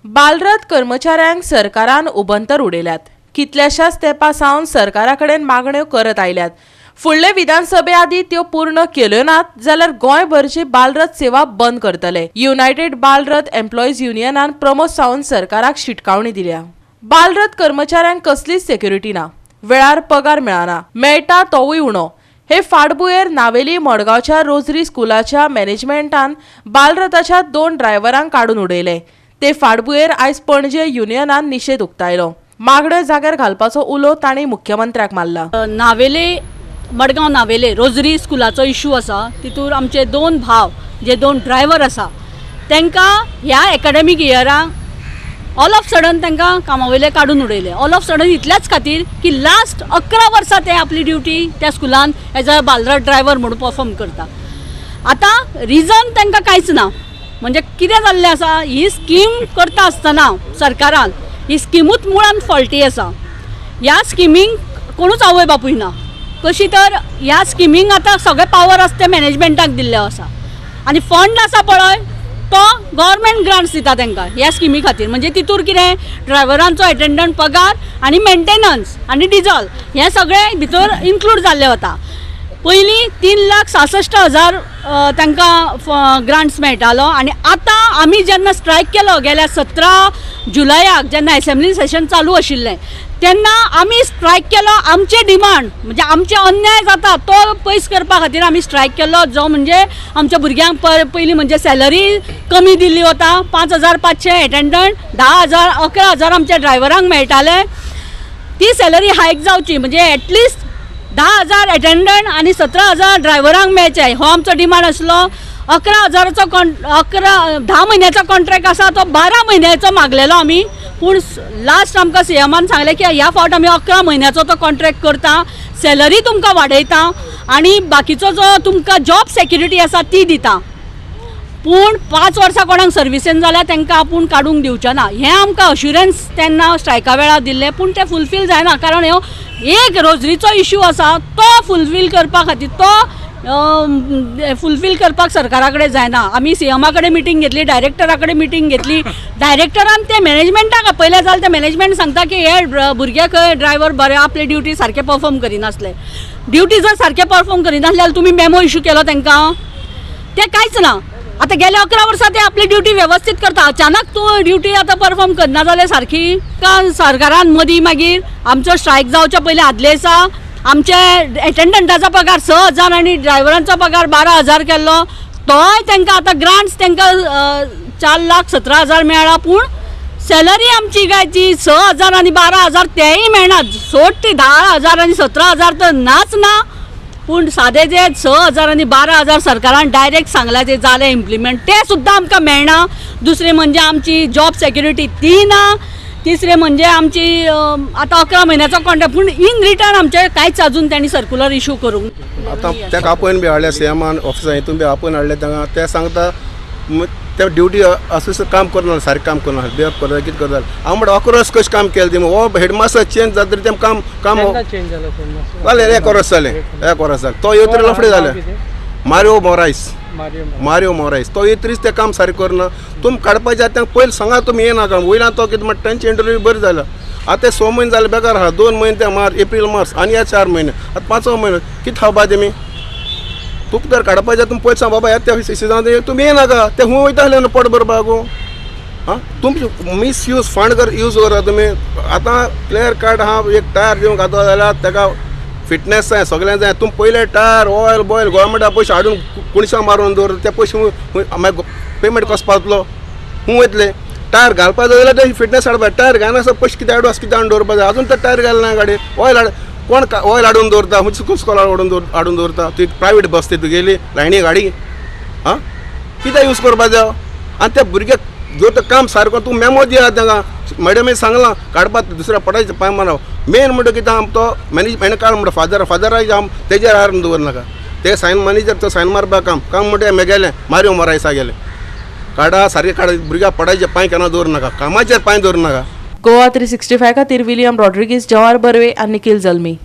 बालरथ कर्मचाऱ्यांक सरकारान उबंतर उडयल्यात. कितल्याशाच तेंपा सावन सरकारा कडेन मागण्यो करत आयल्यात. फुडले विधानसभे आदीं त्यो पूर्ण केल्यो नात जाल्यार गोंयभरची बालरथ सेवा बंद करतले. युनायटेड बालरथ एम्प्लॉईज युनियनान प्रमोद सावंत सरकाराक शिटकावणी दिल्या. बालरथ कर्मचाऱ्यांक कसलीच सेक्युरिटी ना, वेळार पगार मेळना, मेळटा तोवूय उणो. हे फाटभुंयेर नावेली मडगांवच्या रोजरी स्कुलाच्या मॅनेजमेंटान बालरथाच्या 2 ड्रायव्हरांक काडून उडयले. ते फाटभुंयेर आयज पणजे युनियनान निशेध उक्तायलो. मागण्यो जाग्यार घालपाचो उलो तांणी मुख्यमंत्र्याक मारला. नावेले मडगांव नावेले रोजरी स्कुलाचो इशू आसा. तितूर आमचे 2 भाव जे 2 ड्रायव्हर आसा तांकां ह्या एकाडेमीक इयराक ऑल ऑफ सडन तांकां कामा वयले काडून उडयले. ऑल ऑफ सडन इतल्याच खातीर की लास्ट 11 वर्सां ते आपली ड्युटी त्या स्कुलान एज अ बालरथ ड्रायव्हर म्हणून परफॉर्म करता. आतां रिजन तांकां कांयच ना. म्हणजे कितें जाल्लें आसा, ही स्कीम करता आसतना सरकारान ही स्किमूच मुळान फॉल्टी आसा. ह्या स्किमींक कोणूच आवय बापूय ना. कशी तर ह्या स्किमींक आतां सगळे पावर आसा ते मॅनेजमेंटाक दिल्ले आसा आनी फंड आसा पळय तो गव्हर्मेंट ग्रांट्स दिता तांकां ह्या स्किमी खातीर. म्हणजे तितूर कितें ड्रायव्हरांचो एटेंडंट पगार आनी मेंटेनन्स आनी डिजल हें सगळें भितर इन्क्लूड जाल्लें वता. पयलीं 3,66,000 तांकां ग्रांट्स मेळटालो आनी आतां आमी जेन्ना स्ट्रायक केलो गेल्या 17 जुलयाक जेन्ना एसेंब्ली सेशन चालू आशिल्लें तेन्ना आमी स्ट्रायक केलो. आमचे डिमांड म्हणजे आमचे अन्याय जाता तो पयस करपा खातीर आमी स्ट्रायक केलो, जो म्हणजे आमच्या भुरग्यांक पयलीं म्हणजे सॅलरी कमी दिल्ली वता, 5,500 एटेंडंट, 10,000 11,000 आमच्या ड्रायव्हरांक मेळटाले. ती सॅलरी हायक जावची म्हणजे एटलिस्ट 10,000 एटेंडंट आनी 17,000 ड्रायव्हरांक मेळचे हो आमचो डिमांड आसलो. 11,000चो 10 म्हयन्याचो कॉन्ट्रॅक्ट आसा तो 12 म्हयन्याचो मागलेलो आमी, पूण लास्ट आमकां सीएमान सांगलें की ह्या फावट आमी 11 म्हयन्याचो तो कॉन्ट्रॅक्ट करता, सॅलरी तुमकां वाडयता आनी बाकीचो जो तुमकां जॉब सेक्युरिटी आसा ती दिता. पूण 5 वर्सां कोणाक सर्विसेन जाल्यार तांकां आपूण काडूंक दिवचें ना हें आमकां अश्युरन्स तेन्ना स्ट्रायका वेळार दिल्लें, पूण तें फुलफील जायना. कारण ह्यो एक रोजरीचो इशू आसा तो फुलफील करपा खातीर तो फुलफील करपाक सरकारा कडेन जायना. आमी सीएमा कडेन मिटींग घेतली, डायरेक्टरा कडेन मिटींग घेतली, डायरेक्टरान ते मॅनेजमेंटाक आपयलें जाल्यार ते मॅनेजमेंट सांगता की हे भुरगे खंय ड्रायव्हर बरे आपले ड्युटी सारके परफॉर्म करिनासले. ड्युटी जर सारके परफॉर्म करिनासले जाल्यार तुमी मेमो इशू केलो तांकां, तें कांयच ना. आतां गेल्या 11 वर्सां ते आपली ड्युटी वेवस्थीत करता, अचानक तूं ड्युटी आतां परफॉर्म करना जाल्यार सारकी का सरकारान मदीं मागीर आमचो स्ट्रायक जावच्या पयलीं आदले दिसा आमचे एटेंडंटाचो पगार 6,000 आनी ड्रायव्हरांचो पगार 12,000 केल्लो, तोय तांकां आतां ग्रांट्स तांकां 4,17,000 मेळ्ळा, पूण सॅलरी आमची काय ती 6,000 आनी 12,000 तेय मेळना. सोड ती 10,000 आनी 17,000 तर नाच ना, पूण सादे जे 6,000 आनी 12,000 सरकारान डायरेक्ट सांगलां ते जालें इम्प्लिमेंट तें सुद्दां आमकां मेळना. दुसरें म्हणजे आमची जॉब सेक्युरिटी ती ना. तिसरें म्हणजे आमची आतां 11 म्हयन्याचो कॉन्ट्रॅक्ट, पूण इन रिटर्न आमचें कांयच अजून तांणी सर्कुलर इशू करूंक. आतां ताका आपोवन बी हाडले सीएमान ऑफिसा हितून बी आपोवन हाडले तांकां, ते सांगता ते ड्युटी असो काम करना, सारकें काम करना, बिहेव करता कितें करता. हांव म्हणटा 11 वर्स कशें काम केलें तुमी, हो हेडमास्टर चेंज जाता तरी तें काम काम जालें. 1 वर्स जालें, 1 वर्स जालें, तो येतरी लफडें जालें. मारियो मोरायस, मारियो मोरायस तो येतरीच तें काम सारकें करना. तुमी काडपाचें आतां पयलीं सांगा तुमी येनाका, वयल्यान तो कितें म्हणटा तेंचे इंटरव्यू बरें जाल्या. आतां 6 म्हयने जाले बेकार आहा, 2 म्हयने ते मार्च एप्रील मार्च आनी ह्या 4 म्हयने आतां 5वो म्हयनो कितें खावपा तेमी. तुका तर काडपाचें तुमी पयलीं सांग बाबा ह्या त्या सिजनान तुमी येनाका, ते खूंय वयता आसले न्हू पोट भरपाक. आं तुमचे मिसयूज फंड कर यूज करा तुमी. आतां क्लियर कट आहा, एक टायर दिवंक घातलो जाल्यार ताका फिटनेस जाय, सगळें जाय. तुमी पयले टायर ऑयल बॉयल गोवोरमेंटा पयशे हाडून कुणशा मारून दवर, ते पयशे मागीर पेमेंट कसो पावतलो, खूंय वयतले. टायर घालपा जाय जाल्यार ते फिटनेस हाडपा, टायर घालना पयशे कितें एडवान्स कितें हाडून दवरपा जाय. अजून तर टायर घालना ना गाडयेक, ऑयल हाड कोण ऑयल हाडून दवरता, खंयच्या स्कॉलार हाडून दवरता. तुवें प्रायवेट बस ती तुगेली लायनी गाडी आं कितें यूज करपा जाय. आनी त्या भुरग्याक जर तो काम सारको तूं मेमो दिया तांकां, मॅडमी सांगलां काडपाक दुसऱ्या पडायचें पांय मारप. मेन म्हणटा कितें आम तो मॅनेजमेंट काड म्हणटा फादर फादराक आम तेजेर आर्म दवरनाका, ते सायन मॅनेजर तो सायन मारपाक काम काम म्हणटा मेगेलें मारियो मोरायसा गेलें काडा सारकें काडा, भुरग्याक पडायचें पांय केन्ना दवरनाका, कामाचेर पांय दवरनाका. गोवा 365 खातीर विलियम रॉड्रिगीज, जवाहर बर्वे आनी निखिल जल्मी.